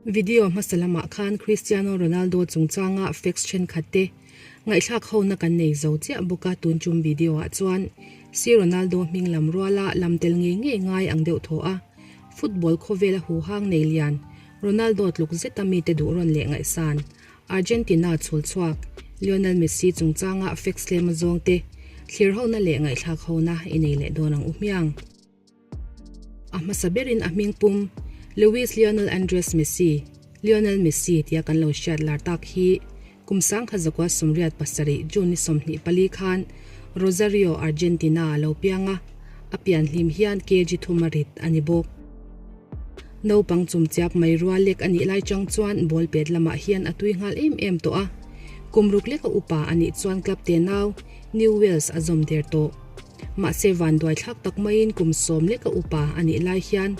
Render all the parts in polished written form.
Video hmasa lamah khan Cristiano Ronaldo chungchanga facts thenkhat te ngaihthlak hona kan nei zo chiah bawk a, tun tum video ah chuan si Ronaldo hming lam ruala lam tel ngei ngei ngai ang deuh thaw a, football khawvela huhang nei lian Ronaldo tluk zeta mite duh rawn leh ngaihsan Argentina chhul chhuak Lionel Messi chungchanga facts tlem a zawng te thlir hona leh ngaihthlak hona i nei leh dawn ang u hmiang. A hmasa berin a hming pum Luis Lionel Andres Messi, Lionel Messi tia kan lo hriat lar tak hi kum sangkhat zakua 87 June ni 24 khan Rosario, Argentina a lo piang a, a pian hlim hian kg thum a rit a ni bawk. Naupang chumchiap mai rual lek a nih lai chang chuan ball pet lamah hian a tui nghal em em tawh a, kum ruk leka upa a nih chuan club tenau New Wales a zawm der tawh. Mahse vanduai thlak tak maiin kum sawm leka upa a nih lai hian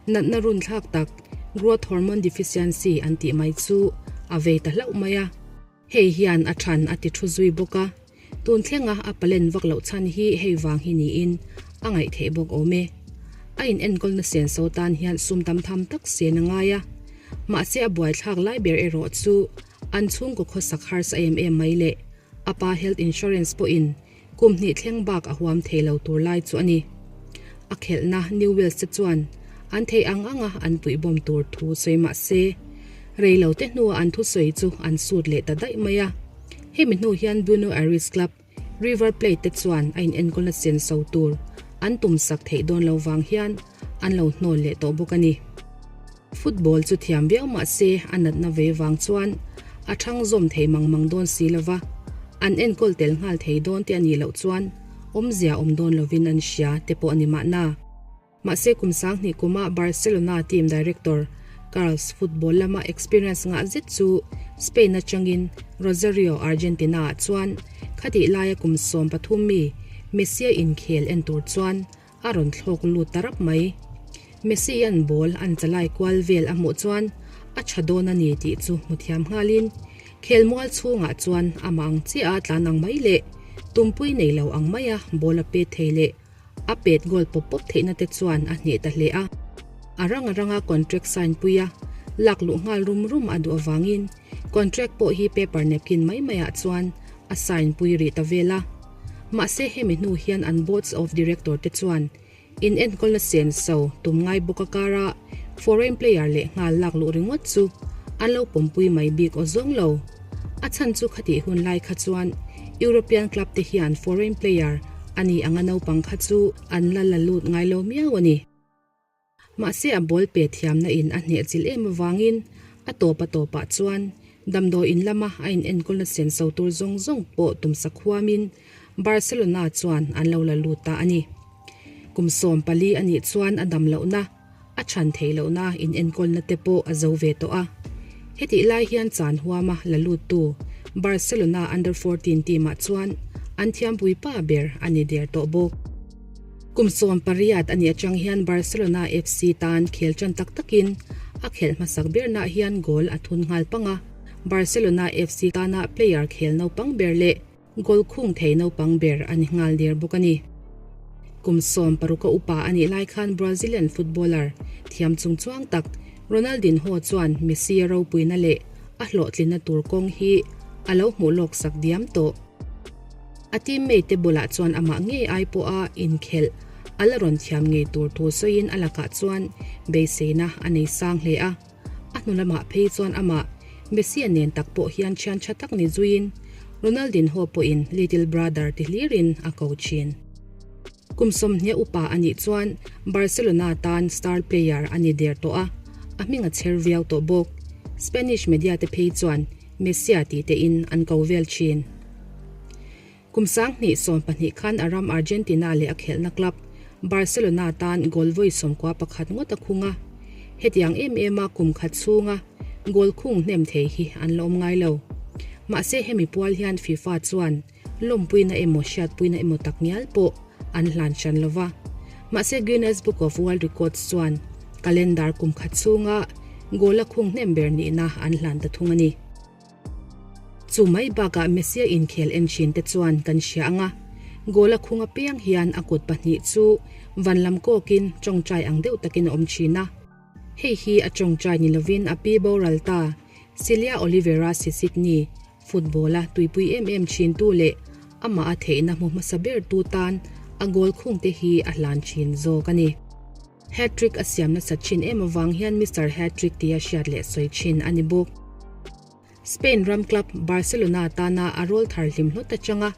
natna run thlak tak growth hormone deficiency an tih mai chu a vei ta hlauh mai a. Hei hian a than a ti thu zui bawk a, tun thlenga a palen vak loh chhan hi hei vang hi niin a ngaih theih bawk awm e. A in enkawlna senso tan hian sum tam tham tak sen a ngai a, mahse a buaithlak lai ber erawh chu an chhungkaw khawsak harsa em em mai leh a pa health insurance pawhin Kum hnih thleng bak a huam thei lo tur lai chu a ni. A khelhna New Wales te chuan an thei ang anga an puihbawm tur thu sawi mah se, rei lo te hnua an thusawi chu an sut leh ta daih mai a. Hemi hnu hian Buenos Aires club River Plate te chuan a inenkawlna senso tur an tumsak theih dawn lo vang hian an lo hnawl leh tawh bawk a ni. Football chu thiam viau mah se a natna ve vang chuan a thang zawm thei mang mang dawn si lova, an enkawl tel nghal thei dawn te a nih loh chuan awmzia awm dawn lovin an hria te pawh a ni mahna. Mahse kum 2000 kuma Barcelona team director Carles football lama experience ngah zet chu Spain atangin Rosario, Argentina ah chuan khatih laia kum 13 mi Messi-a inkhel en tur chuan A rawn thlawk lut ta rap mai. Messi-a'n ball an chalai kual vel a hmuh chuan a tha dawn a ni tih chu hmu thiam nghalin khelmual chhungah chuan amah ang chiah a tlan ang mai leh tumpui nei lo ang maia ball a pet thei leh a pet goal pawp pawp theihna te chuan a hneh ta hle a. A rang a ranga contract sign pui a lak luh nghal rum rum a duh avangin contract pawh hi paper napkin mai maiah chuan a sign pui rih ta vel a. Mahse hemi hnu hian an Boards of Director te chuan in enkawlna senso tum ngai bawk a kara foreign player leh nghal lak luh ringawt chu an lo pawmpui mai bik aw zawng lo. A chhan chu khatih hun lai kha chuan European club te hian foreign player a ni anga naupang kha chu an la la lut ngai lo miau a ni. Mahse a ball pe thiamna in a hneh chilh em avangin a tawp a tawpah chuan damdawi in lama a in enkawlna senso tur zawng zawng pawh tumsak huamin Barcelona chuan an lo la lut ta a ni. Kum 14 a nih chuan a dam lohna, a chhan theih lohna in enkawlna te pawh a zo ve tawh a. Hetih lai hian chan huama la luttu Barcelona Under 14 team ah chuan an thiampui pa ber a ni der tawh bawk. Kum 18 a nih atang hian Barcelona FC tan khel tan tak takin a khelh hmasak bernaah hian goal a thun nghal pang a, Barcelona FC tana player khel naupang ber leh goal khung thei naupang ber a ni nghal der bawk a ni. Kum 16 a upa a nih lai khan Brazilian footballer thiam chungchuang tak Ronaldinho chuan Messi a ropuina leh a hlawhtlinna tur kawng hi a lo hmuh lawk sak diam tawh. A teammate te bulah chuan amah ngei ai pawha inkhelh a la rawn thiam ngei tur thu sawiin a lakah chuan beiseina a nei sang hle a. A hnu lamah phei chuan amah Messi-a nen tak pawh hian thian tha tak ni zuiin Ronaldinho pawhin little brother ti hlirin a ko thin. Kum 20 upa a nih chuan Barcelona tan star player a ni der tawh a, a hming a chher viau tawh bawk. Spanish media te phei chuan Messia tih tein an ko vel thin. Kum 2012 khan a ram Argentina leh a khelhna club Barcelona tan goal vawi 91 ngawt a khung a. Hetiang em em a kum khat chhunga goal khung hnem thei hi an la awm ngai lo. Mahse hemi pual hian FIFA chuan lawmpuina emaw hriatpuina emaw tak ngial pawh an hlan hran lo va. Mahse Guinness Book of World Records chuan calendar kum khat chhunga goal a khung hnem ber nihna an hlan ta thung a ni. Chu mai bakah Messi-a inkhel en thin te chuan kan hria ang a, goal a khung apiang hian a kut pahnih chu van lam kawkin tawngtai ang deuh takin a awm thin a. Hei hi a tawngtai ni lovin a pi boral ta, Celia Oliveira Sisigni, Football-a tuipui em em thintu leh amah a theihna hmu hmasa bertu tan a goal khungte hi a hlan thin zawk a ni. Hat-trick a siam nasat thin em avang hian Mister Hat-trick tia hriat leh sawi thin a ni bawk. Spain ram club Barcelona tana a rawl thar hlim hlawt atanga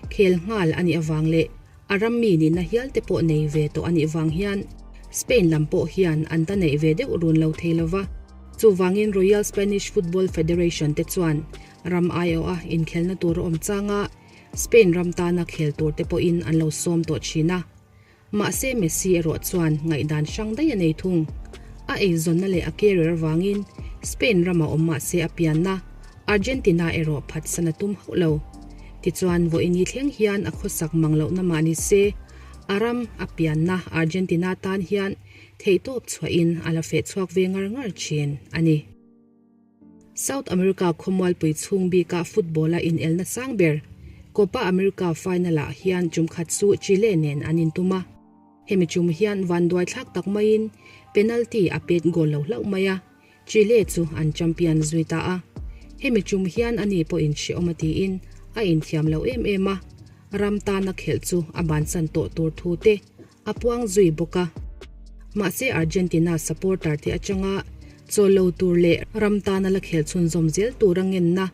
khel nghal a nih avang leh a ram mi nihna hial te pawh nei ve tawh a nih vang hian Spain lam pawh hian an ta neih ve deuh run lo thei lova. Chuvangin Royal Spanish Football Federation te chuan ram aiawha inkhelna tur a awm changa Spain ram tana khel tur te pawhin an lo sawm tawh thin a. Mahse Messi erawh chuan ngaihdan hrang daih a nei thung. A eizawnna leh a career avangin Spain rama awm mahse a pianna Argentina erawh phatsan a tum hauh lo. Tichuan vawiini thleng hian a khawsak mang lohna mah ni se a ram a pianna Argentina tan hian theihtawp chhuahin a la feh chhuak ve ngar ngar thin a ni. South America khawmualpui chhung bika football-a inelna sang ber Copa America final-ah hian tum khat chu Chile nen an intum a. Hemi tum hian vanduai thlak tak maiin penalty a pet goal lo hlauh mai a, Chile chu an champion zui ta a. Hemi tum hian ani pawhin hrehawm a tiin a inthiam lo em em a, ram tana khelh chu a bansan tawh tur thu te a puang zui bawk a. Mahse Argentina supporter te atanga chawl lo tur leh ram tana la khel chhunzawm zel tura ngenna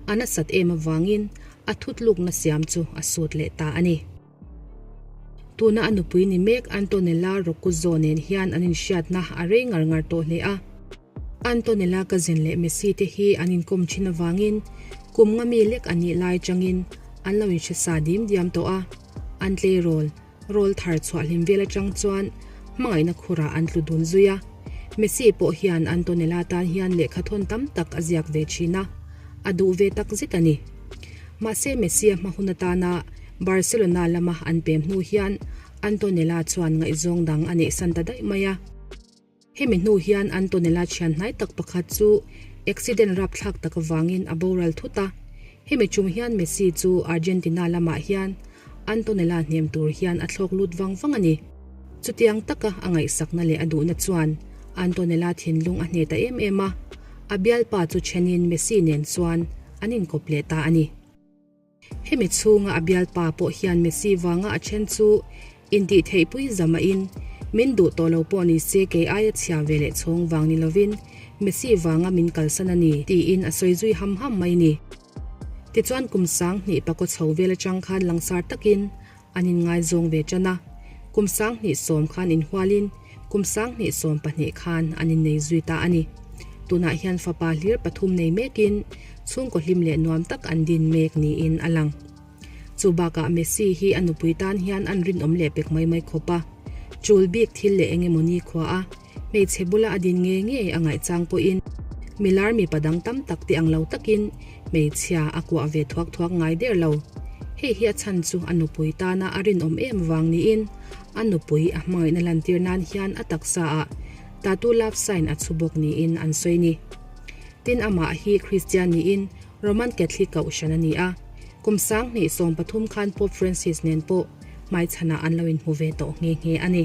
a nasat em avangin a thutlukna siam chu a sut leh ta a ni. Tuna a nupui ni mek Antonella Roccuzzo nen hian an inhriatna a rei ngar ngar tawh hle a. Antonella cousin leh Messi te hi an inkawm thin avangin kum nga mi lek a nih lai changin an lo inhre sa dim diam tawh a, an tleirawl. Rawl thar chhuah hlim vel atang chuan hmangaihna khurah an tlu dun zui a. Messi pawh hian Antonella tan hian lehkha thawn tam tak a ziak ve thin a, a duh ve tak zet a ni. Mahse Messi a hma hun atana Barcelona lama an pem hnu hian Antonella chuan ngaihzawng dang a neihsan ta daih mai a. Hemi hnu hian Antonella thian hnai tak pakhat chu accident rapthlak tak avangin a boral thut a. Hemi chung hian Messi chu Argentina lamah hian Antonella hnem tur hian a thlawk lut vang vang a ni. Chutiang taka a ngaihsakna leh a duhna chuan Antonella thinlung a hne ta em em a, a bialpa chu thenin Messi nen chuan an inkawp leh ta a ni. Hemi chhunga a bialpa pawh hian Messi vanga a then chu intihtheihpui zamahin min duh tawh lo pawh ni se kei aia chhia ve leh chhawng vang ni lovin Messi vanga min kalsan a ni tiin a sawi zui ham ham mai ni. Tichuan kum 2000 pakaw chho vel atang khan langsar takin An inngaizawng ve tan a, kum 2010 khan inhualin kum 2012 khan an innei zui ta a ni. Tunah hian fapa hlir pathum nei mekin chhungkaw hlim leh nuam tak an din mek niin a lang. Chu bakah Messi hi a nupui tan hian an rinawm leh pek mai mai khawp a, chul bik thil leh eng emaw ni khua a hmeichhe bula a din ngei ngei a ngaihchang pawhin milar mipa dang tam tak te ang lo takin hmeichhia a kuah ve thuak thuak ngai der lo. Hei hi a chhan chu a nupui tana a rinawm em vang niin a nupui a hmangaihna lantir nan hian a taksa ah tattoo love sign a chhu bawk niin an sawi ni. Tin amah hi Kristian niin Roman Catholic kohhran a ni a, kum 2013 khan Pope Francis nen pawh hmaichhanah an lo inhmu ve tawh nghe nghe a ni.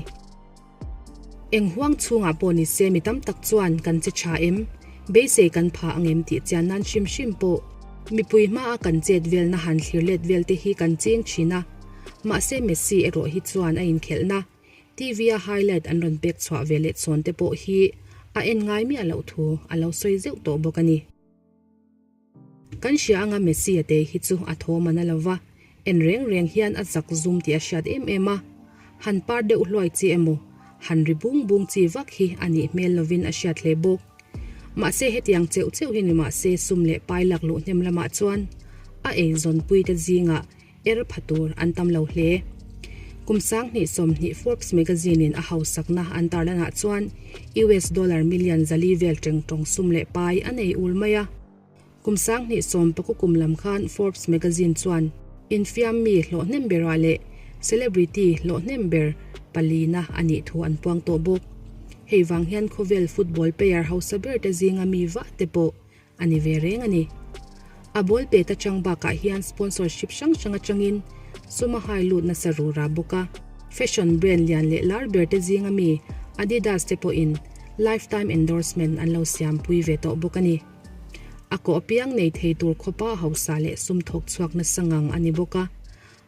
Eng huang chhungah pawh ni se mi tam tak chuan kan che tha em? Beisei kan pha ang em tih chian nan hrim hrim pawh mipui hmaa kan chet velna han thlir let vel te hi kan ching thin a. Mahse Messi erawh hi chuan a inkhelhna TV-a highlight an rawn pek chhuah ve leh chhawn te pawh hi a en ngai miah loh thu a lo sawi zeuh tawh bawk a ni. Kan hria anga Messi a te hi chu a thawm a na lo va, en reng reng hian a zak zum tih a hriat em em a. Han par deuh hluai chi emaw, han ri bung bung chi vak hi a nih hmel lovin a hriat hle bawk. Mahse hetiang cheuh cheuh hi ni mahse sum leh pai lak luh hnem lamah chuan a eizawnpui te zingah er pha tur an tam lo hle. Kum 2020 Forbes magazine in a hausakna an tarlanah chuan US dollar million 400 vel tengtawng sum leh pai a nei ul mai a. Kum 2019 kum lam khan Forbes magazine chuan infiam mi hlawh hnem berah leh celebrity hlawh hnem ber palina a nih thu an puang tawh bawk. Hei vang hian khawvel football player hausa ber te zinga mi vah te pawh a ni ve reng a ni. A ball pet atang bakah hian sponsorship hrang hrang atangin sum a hai lut nasa rura bawk a. Fashion brand lian leh lar ber te zinga mi Adidas te pawhin. Lifetime Endorsement an lo siampui ve tawh bawk a ni. A kawh apiang nei thei tur khawpa hausa leh sum thawk chhuak nasa ngang a ni bawk a.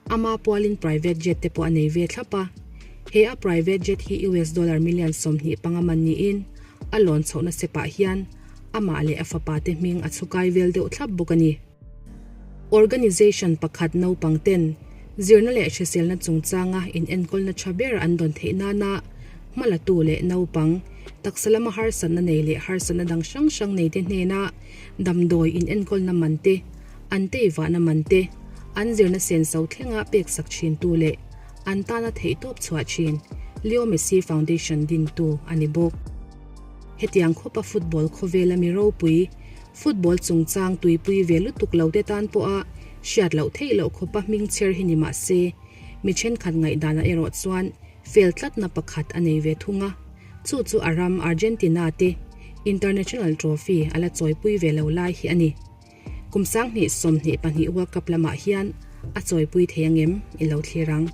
Ama pualin private jet te pawh a nei ve thlap a. He a private jet hi US dollar million 25 man niin a lawn chhohna sepah hian amah leh a fapa te hming a chhukai vel deuh thlap bawk a ni. Organization pakhat naupang ten zirna leh hriselna chungchanga inenkawlna tha ber an dawn theih nana hmalatu leh naupang taksa lama harsatna nei leh harsatna dang hrang hrang nei te hnena damdawi inenkawlna man te, an teivahna man te, an zirna senso thlenga peksak thintu leh an tana theihtawp chhuah thin Leo Messi Foundation dintu a ni bawk. Hetiang khawpa football khawvela mi ropui, football chungchang tuipui ve lutuk lo te tan pawha hriat loh theih loh khawpa hming chher hi ni mah se, mi thenkhat ngaihdanah erawh chuan fel tlatna pakhat a nei ve thung a, chu chu a ram Argentina te International Trophy a la chawipui ve lo lai hi a ni. Kum 2022 World Cup lamah hian a chawipui thei angem i lo thlir ang.